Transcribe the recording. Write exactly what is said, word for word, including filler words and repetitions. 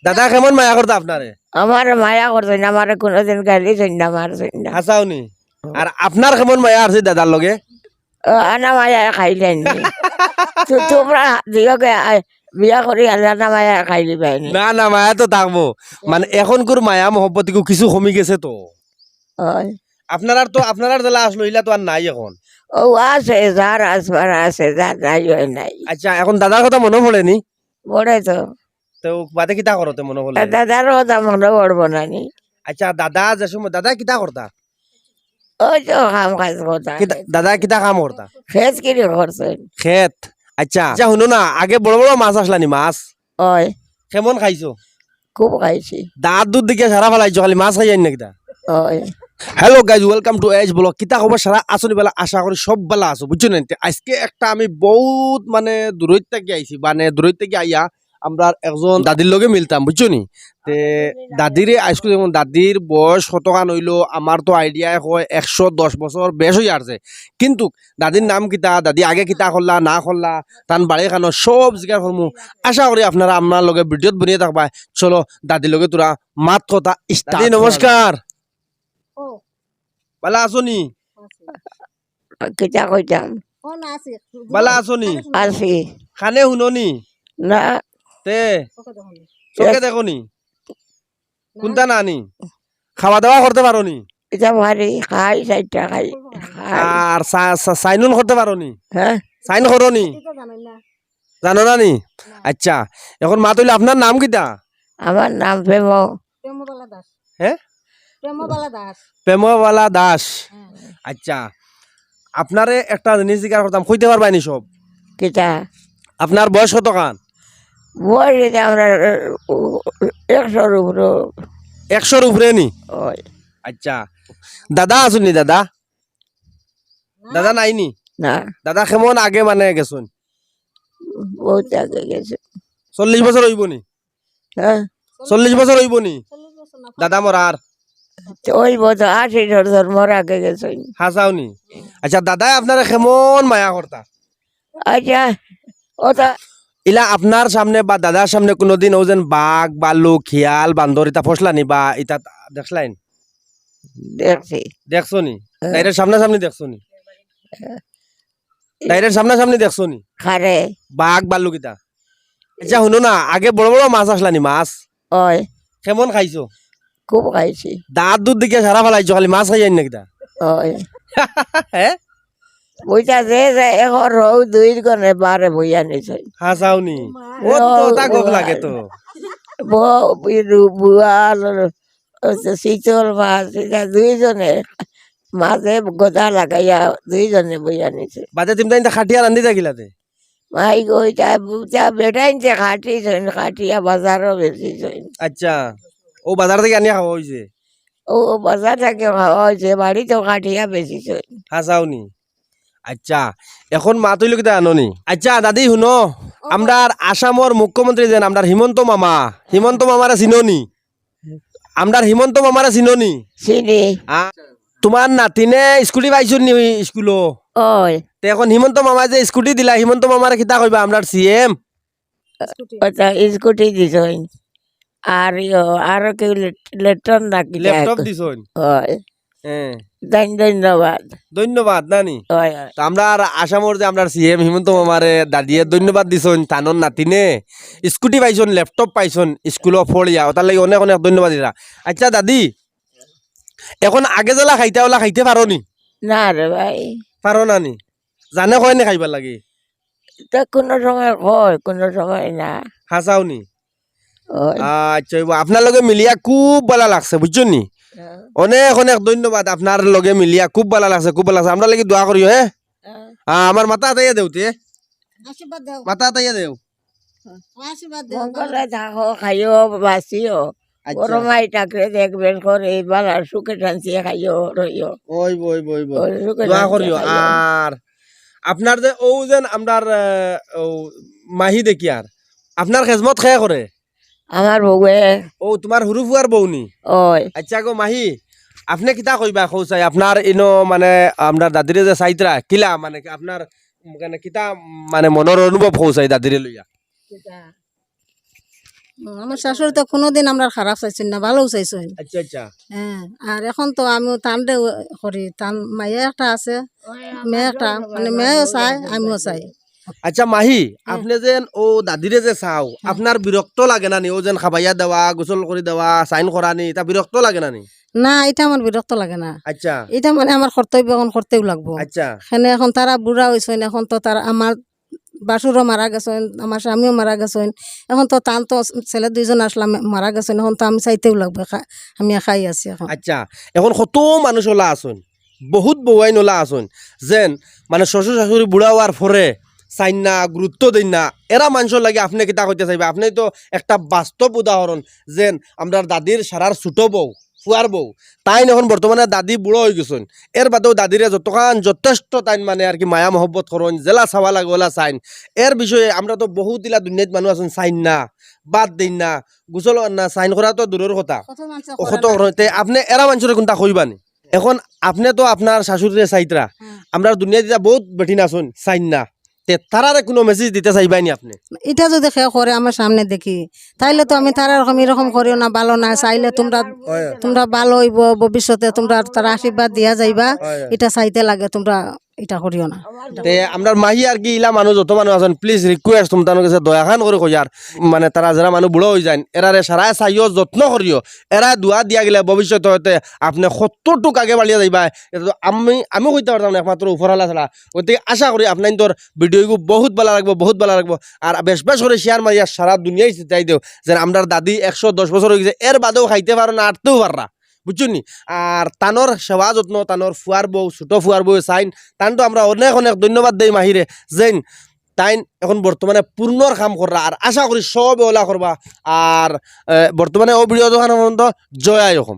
দাদা কেমন মায়া করতা আপনারে? আমারে মায়া করছইন, আমারে কোনোদিন গালি ছইন না, মারছইন না। হাছাওনি? আর আপনার কেমন মায়া আছে দাদার লগে? ও, আনা মায়া খাইলেন নি। তো তোমরা দিওকে, আ, বিয়া করি আল্লাহ না মায়া খাইলি পাইনি। না, না, মায়া তো থাকবো। মানে, এখনকুর মায়া মহব্বত ইগু কিছু কমি গেছে তো। ওই। আপনারার তো, আপনারার জেলা আসলো, ইলা তো আর নাই এখন। ও আছে, যার আসবার আছে, যার নাই হয় নাই। আচ্ছা, এখন দাদার কথা মনো পড়েনি? পড়ে তো। তো বাদে কিতা করতে মনো পড়লে? দাদার কথা মনো পড়বো না নি। আচ্ছা, দাদা যে সময়, দাদা কিতা করতা? ওই তো কাম কাজ করতা। কিতা, দাদা কিতা কাম করতা? খেত কিরি করছে। খেত। আচ্ছা, আচ্ছা, হুনো না, আগে বড় বড় মাছ আসলানি, মাছ? ওই। কেমন খাইছো? খুব খাইছি। দাঁত দুধ দিকে সারা ফালাইছো, খালি মাছ খাইয়াইন না কিতা? ওই। Hello guys, welcome to Edge Vlog। কিতা খবর সারা? আছোনি বালা? আশা করি সব বালা আছো, বুঝছো না? তে আজকে একটা আমি বহুত, মানে, দূরই থাকি আইছি, মানে, দূরই থাকি আইয়া আমরা একজন দাদির লগে মিলতাম, বুঝছো নি? তে দাদিরে আজকে যেমন দাদির বয়স কতখান হইলো, আমার তো আইডিয়ায় হয় একশো দশ বছর বেশ হই আসছে। কিন্তু দাদির নাম কিতা, দাদি আগে কিতা করলা না করলা, তান বাড়ি খানো সব জিকার করমু। আশা করি আপনারা আপনার লগে ভিডিওত বনিয়া থাকবা। চলো দাদির লগে তোরা মাত কথা start দাদি, করা যাক। নমস্কার। ও। বালা আছো নি? আছি। কিতা কইতাম? বালা আছো নি? আছি। কানে হুনো নি? না। তে? চোখে দেখো নি? কুনতা না নি? খাওয়া দাওয়া করতে পারো নি? ইতা পারি, খাই, চাইরটা খাই, খাই। আর সা-, সা-, সাইনুন করতে পারো নি? হ্যাঁ। সাইন করো নি? জানো না নি? না। আচ্ছা, এখন মাত অইলে আপনার নাম কিতা? আমার নাম প্রেম। প্রেমবালা দাস। হ্যাঁ? প্রেমবালা দাস। প্রেমবালা দাস। হ্যাঁ। আচ্ছা, আপনারে একটা জিনিস জিজ্ঞাসা করতাম, কইতে পারবা নি সব? কিতা? আপনার বয়স কতখান? বয়স অইছে আমরা, ও, একশোর উপরে। একশোর উপরে নি? ওই। আচ্ছা, দাদা আছইন নি দাদা? না। দাদা নাই নি? না। দাদা কেমন আগে মানে গেছইন? বহুত আগে গেছে। চল্লিশ বছর অইবো নি? হ্যাঁ। চল্লিশ বছর অইবো নি? দাদা মরার? তো অইবো তো, আশি বছর মরার আগে গেছইন। হাছাও নি? আচ্ছা, দাদায় আপনারে কেমন মায়া করতা? আচ্ছা, ও তো ইলা আপনার সামনে বা দাদার সামনে কুনুদিন অউ যেন বাঘ, ভাল্লুক, হিয়াল, বান্দর ইতা ফসলা নি বা ইতা দেখছলাইন? দেখছি। দেখছো নি? হ্যাঁ। Direct সামনাসামনি দেখছো নি? হ্যাঁ। Direct সামনাসামনি দেখছো নি? কারে? বাঘ, ভাল্লুক ইতা। আচ্ছা, হুনো না, আগে বড় বড় মাছ আছলা নি, মাছ? অয়। কেমন খাইছো? খুব খাইছি। দাঁত দুধ দেখিয়া সারা ফালাইছো, খালি মাছ খাইয়াইন না কিতা? অয়। হ্যাঁ? বইতা যে, যে এখন রৌ দুই গনে বারে বইয়া নিছে। হাছাও নি? ও তো ওটা গপ লাগে তো। ব-, বিরু, বুয়াল, ওই যে চিতল মাছ, ইতা দুইজনে মাঝে গদা লাগাইয়া দুইজনে বইয়া নিছে। বাদে তুমি তাইন খাটিয়া রান্ধিতা কিলাতে? মাই গো, ইতা, ইতা বেটাইনতে খাটিছইন, খাটিয়া বাজারো বেচিছইন। আচ্ছা, ও বাজার থাকি আনিয়া খাওয়া অইছে? ও, ও বাজার থাকি খাওয়া অইছে, বাড়িত খাটিয়া বেচিছইন। হাছাও নি? আচ্ছা, এখন মাত অইলো কিতা জানো নি? আচ্ছা দাদি, হুনো, আমরার আসামর মুখ্যমন্ত্রী যেন আমরার হিমন্ত মামা, হিমন্ত মামারে চিনো নি? আমরার হিমন্ত মামারে চিনো নি? চিনি। আ, তুমার নাতিনে স্কুটি পাইছইন নি স্কুলো? অয়। তে এখন হিমন্ত মামায় যে স্কুটি দিলা, হিমন্ত মামারে কিতা কইবা, আমরার CM? স্কুটি। আচ্ছা, স্কুটি দিছইন। আর ইয়ো, আরো কেউ লেট-, লেটন না কিতা ল্যাপটপ এক-, দিছইন? অয়। হ্যাঁ। ধন্য-, ধন্যবাদ। ধন্যবাদ, নানি? অয়, অয়। তো আমরার আসামর যে আমরার CM হিমন্ত মামারে দাদিয়ে ধন্যবাদ দিছইন, তানর নাতিনে স্কুটি পাইছইন, ল্যাপটপ পাইছইন, স্কুলো পড়িয়া, ওটার লাগি অনেক অনেক ধন্যবাদ দিরা। আচ্ছা দাদি, এখন আগে যেলা খাইতা ওলা খাইতে পারো নি? না রে ভাই। পারো না নি? জানে কয় নি খাইবার লাগি? তা কুনু সময় কয়, কুনু সময় না। হাছাও নি? অয়। আচ্ছা, অইবো। আপনার লগে মিলিয়া খুব ভালা লাগছে, বুঝছইন নি? হ্যাঁ। অনেক অনেক ধন্যবাদ, আপনার লগে মিলিয়া খুব ভালা লাগছে, খুব ভালা লাগছে। আমরার লাগি দোয়া করিও, হ্যাঁ? হ্যাঁ। আ, আমার মাথা আতাইয়া দেও তে। আশীর্বাদ দেও। মাথা আতাইয়া দেও। আশীর্বাদ দেও। মঙ্গলে থাকো, খাইও, বাঁচিও। আচ্ছা। বড় মাই ঠাকরে দেখবেন করে, বালা সুখে শান্তিয়ে খাইও, রইও। অইবো, অইবো, অইবো। ওই সুখে দোয়া শান্তিয়ে করিও। খাইও। আর আপনার যে অউ যেন আমরার, আহ, অউ মাহি দেখিয়ার, আপনার খেজমত কে করে? আমার বউয়ে। ও, তুমার হুরু ফুয়ার বউ নি? অয়। আচ্ছা গো মাহি, আপনে কিতা কইবা কও চাই? আপনার ইনো মানে আমরার দাদিরে যে চাইতরা, কিলা মানে কি আপনার মানে কিতা মানে মনর অনুভব কও চাই দাদিরে লইয়া? কিতা? আমার শাশুড়ি তো কোনোদিন আমরার খারাপ চাইছইন না, ভালোউ চাইছইন। আচ্ছা আচ্ছা। হ্যাঁ, আর এখন তো আমিও তানরে করি, তান মাইয়া একটা আছে, মেয়ে একটা, মানে মেয়েও চায়, আমিও চাই। আচ্ছা মাহি, আপনি যেন ও দাদিরে যে চাও, আপনার বিরক্ত লাগে না নি? ও যেন খাবাইয়া দেওয়া, গোসল করি দেওয়া, সাইন করানি, ইতা বিরক্ত লাগে না নি? না, ইটা আমার বিরক্ত লাগে না। আচ্ছা ইটা মানে আমার কর্তব্য, এখন করতেউ লাগবো। আচ্ছা এখানে এখন তারা বুড়া অইছইন, এখন তো তারা, আমার বাসুরও মারা গেছইন, আমার স্বামীও মারা গেছইন, এখন তো তান তো ছেলে দুইজন আসলাম, মারা গেছইন, এখন তো আমি চাইতেউ লাগবো, একা-, আমি একাই আছি এখন। আচ্ছা, এখন কত মানুষ ওলা আছইন, বহুত বউয়াইন ওলা আছইন, যেন মানে শ্বশুর শাশুড়ি বুড়া অওয়ার পরে চাইন না, গুরুত্ব দেইন না, এরা মানষর লাগি আপনি কিতা কইতা চাইবা? আপনি তো একটা বাস্তব উদাহরণ, যেন আমরার দাদির সারার ছোট বউ, ফুয়ার বউ, তাইন এখন বর্তমানে দাদি বুড়া অই গেছইন, এর বাদেও দাদিরে যতখান যথেষ্ট তাইন মানে আর কি মায়া মহব্বত করইন, যেলা চাওয়া লাগে ওলা চাইন। এর বিষয়ে আমরা তো বহুত ইলা দুনিয়াত মানুষ আছইন চাইন না, বাদ দেইন না, গোসল অর না, সাইন করা তো দূরর কথা। কত মানষে ও করে কত না। করে, তে আপনি এরা মানষরে কুনতা কইবা নি? এখন আপনি তো আপনার শাশুড়িরে চাইতরা, হুম। আমরার দুনিয়াত ইতা বহুত বেটিন আছইন চাইন না, তে তারারে কুনু মেসেজ দিতা চাইবা নি আপনি? ইটা যদি কেউ করে আমার সামনে দেখি, তাইলে তো আমি তারারে কইমু, "এরকম করিও না, ভালো না, চাইলে তোমরা, তোমরা ভালো অইবো, ভবিষ্যতে তোমরা তারা আশীর্বাদ দিয়া যাইবা, হয়, হয়। ইটা চাইতে লাগে, তোমরা ইটা করিও না।" তে আমরার মাহি আর কি ইলা মানুষ যত মানুষ আছইন, প্লিজ রিকোয়েস্ট তুমতানর গেছে দয়াখান করি কইয়ার, মানে তারা যেরা মানুষ বুড়া অই যাইন, এরারে সারায় চাইও, যত্ন করিও, এরা দোয়া দিয়া গেলে ভবিষ্যতে হয়তো আপনি কতটুক আগে বাড়িয়া যাইবা, ইটা তো আমি, আমি কইতা পারতাম না, একমাত্র উপরআলা ছাড়া। গতিকে আশা করি আপনাইনতর ভিডিওগু বহুত ভালা লাগবো, বহুত ভালা লাগবো। আর বেশ বেশ করি শেয়ার মারিয়া সারা দুনিয়াত ছিটাই দেও, যেন আমরার দাদি একশো দশ বছর অই গেছে, এর বাদেও খাইতে পাররা না, আটতেও পাররা, বুঝছইন নি? আর তানর সেবা যত্ন, তানর ফুয়ার বউ, ছোট ফুয়ার বউ চাইন, তানরে আমরা অনেক অনেক ধন্যবাদ দেই মাহিরে, যেন তাইন এখন বর্তমানে পূর্ণর কাম কররা, আর আশা করি সবে ওলা করবা। আর এ, বর্তমানে ও ভিডিও দেখান পর্যন্ত জয় আই অসম।